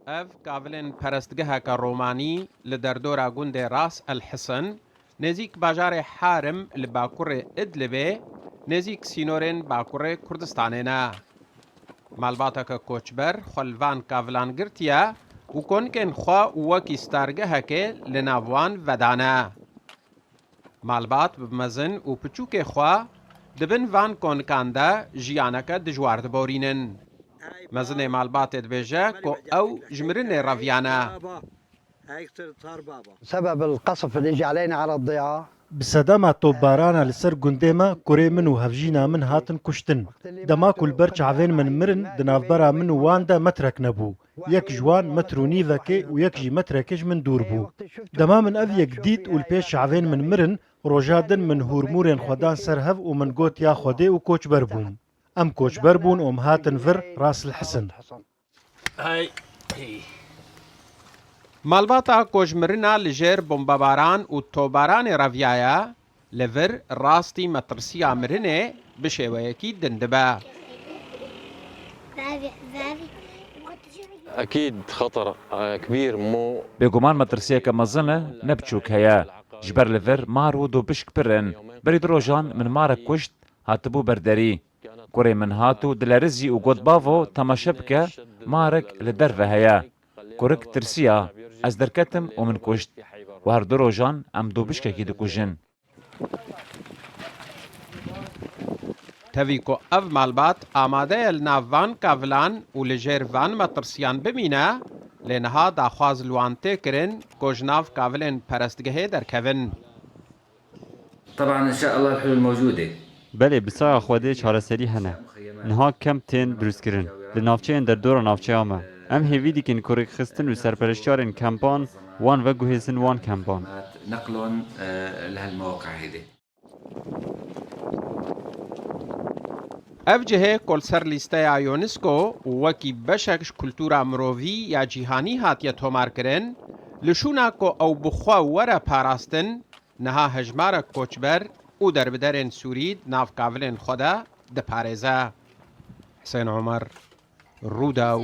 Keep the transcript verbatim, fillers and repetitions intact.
Ev kavilên perestgeheke romanî li derdora gundê Ras El Hisin, nêzîk bajarê Harim li bakurê Idlibê, nêzîk sînorên bakurê Kurdistanê ne. Malbateke koçber xwe li van kavilan girtiye û konikên xwe wekî stargehekê li nav wan vedane. Malbat bi mezin û piçûkê xwe di bin van konikan de jiyaneke dijwar diborînin. Mezinê malbatê dibêje ku ew ji mirinê reviyane. سبب القصف اللي اجى علينا على الضيعة. Bi sedema topbarana li ser gundê me kurê min û hevjîna min hatin kuştin. Dema ku li ber çavên min mirin, di navbera min û wan de metrek nebû. Yek ji wan metr û nîvekê û yek jî metrekê ji min dûr bû. Dema min ev yek dît û li pêş çavên min mirin, roja din min hûrmûrên xwe dan ser hev û min got ya Xwedê û koçber bûm. Em koçber bûn û em hatin vir Ras El Hisin. Malbata ku ji mirina li jêr bombebaran û tobaranê reviyaye, li vir rastî metirsiya mirinê bi şêweyekî din dibe. Bêguman metirsiyeke mezin e, ne biçûk heye. Ji ber li vir mar û dûbişk pir in. Berî du rojan min marek kuşt, hatibû ber derî. Kurê min hat û dilerizî û got, Bavo, temaşe bike, marek li derve heye. Kurik tirsiya, ez derketim û min kuşt. Û her du rojan em dûbişkekî dikujin. Tevî ku ev malbat amade ye li nav van kavilan û li jêr van metirsiyan bimîne, lê niha daxwaz li wan tê kirin ku ji nav kavilên perestgehê derkevin. طبعا ان شاء الله الحلول موجوده. Belê, bi saya Xwedê çareserî hene. Niha kemp tên dirustkirin. Li navçeyên derdora navçeya me. Em hêvî dikin ku rêkxistin û serpereştiyarên kempan wan veguhêzin wan kempan. نقلهم لهالمواقع هيدي. Ev cihê ku li ser lîsteya UNESCO û wekî beşek ji kultura mirovî ya cîhanî hatiye tomarkirin, li şûna ku ew bi xwe were parastin, niha hejmarek koçber û derbiderên Sûrî di nav kavilên xwe de diparêze. Husên Omer, Rûdaw,